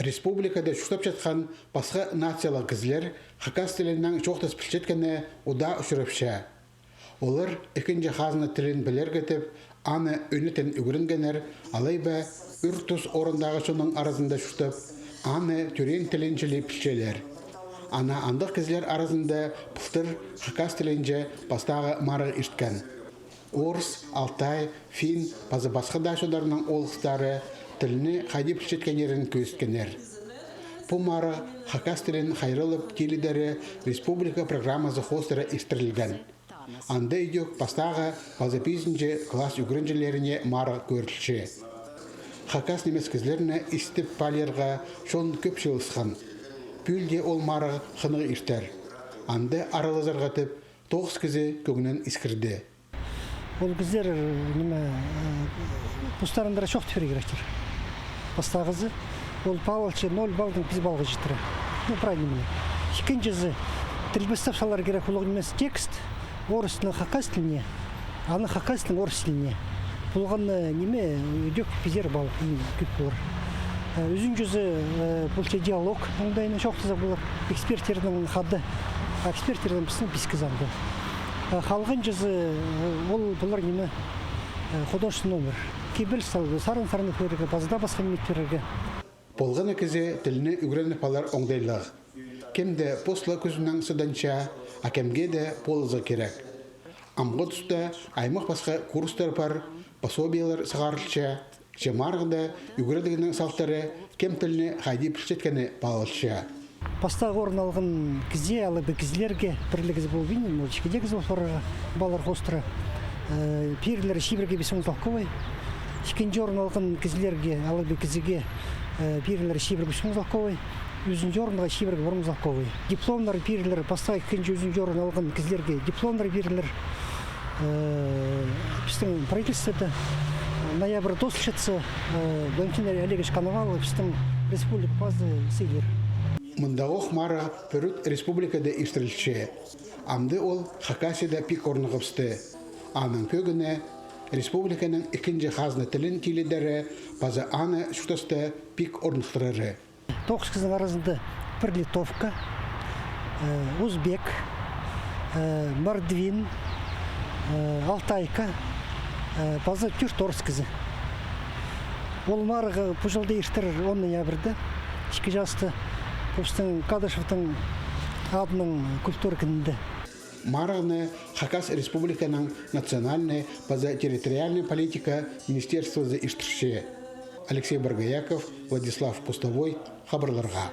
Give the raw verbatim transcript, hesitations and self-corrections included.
Республикада чуртапчатхан пасха нациялығ кізілер хакас тілінең чоохтас пілчеткені удаа учурапча. Олар ікінҷі хазна тілін пілерге тіп, аны ӧнетін ӱгренгеннер, алай ба ӱр-тус орындағы чонның аразында чуртап, аны тӧреен тілінҷе ле пілчелер. Ана андағ кізілер аразында пылтыр хакас тілінҷе пастағы марығ ирткен. Орыс, алтай, финн паза пасха даа чоннарның оолғыстары тілні хайди пілчеткеннерін кӧзіткеннер. Пу марығ хакас тілін хайраллап тилідері республика программазы хоостыра иртірілген. Анда идӧк пастағы паза пизінҷі класс ӱгренҷілеріне марығ кӧрілче. Хакас нимес кізілерні истіп паалирға чон кӧп чыылысхан. Пӱӱл дее ол марығ хынығ иртер. Анда аралазарға тіп тоғыс кізі кӧңнін искірді. Ол кізілер, ниме, постарындар чоохтап пирерге киректер. Пастағызы, ол паалалча ноль баллдаң пис баллға читіре. Ну, правильно міне. Ікінҷізі, тілбестеп салар кирек улуғ нимес текст орыс тілінең хакас тіліне, аны хакас тілінең орыс тіліне. Полған, э, ниме, идӧк пизер балл, м, кӧп полар. Э, ӱзінҷізі, э, полча диалог, оңдайынаң чоохтаза полар. Эксперттернің хада. А эксперттернің пістің пис кізі анда. Э, халғанҷызы, э, ол полар ниме, э, художественный номер. Кибеліс салып, сарын-сарын пирерге, паза даа пасха ниме пирерге. Полған на кізі тілні ӱгреніп алар оңдайлығ. Кем дее пос ла кӱзінең сыданча, а кемге дее полызығ кирек. Амғы туста аймах пасха курстар пар, пособиелер сығарылча, че марығда ӱгредігнің салтары, кем тілні хайди пілчеткені паалалча. Пастағы орын алған кізее, алай ба кізілерге, пір ле кізі полбин, может, ікі ле кізі поларға, палалар хоостыра, э, пирерлер чибіргі пис муң салковай. Ікінҷі орын алған кізілерге, алай ба кізее, э, пирерлер чибіргі ӱс муң салковай. Ӱзінҷі орынға чибіргі пір муң салковай. Дипломнар пирерлер, пастағы, ікінҷі, ӱзінҷі орын алған кізілерге дипломнар пирерлер. Э, пістің правительствода ноябрь тоозылчатса, э, Валентин Олегович Коновалов пістің республика пазы сыйлир. Мындағох марығ пӱрӱт республикада иртірілче. Амды ол Хакасияда пик орныхыбысты. Аның пӧгіні республиканың ікінҷі хазна тілін тилідері паза аны чуртаста пик орныхтырары. Тоғыс кізінің аразында пір литовка, э, узбек, э, мордвин, э, алтайка, э, паза тӧрт орыс кізі. Ол марығ пу чылда иртірер он ноябрьда, ікі часта, пістің Кадышевтің адынаң культура кінінде. Марығны Хакас Республиканың национальнай паза территориальнай политика министерствозы иртірче. Алексей Боргояков, Владислав Пустовой, хабарларға.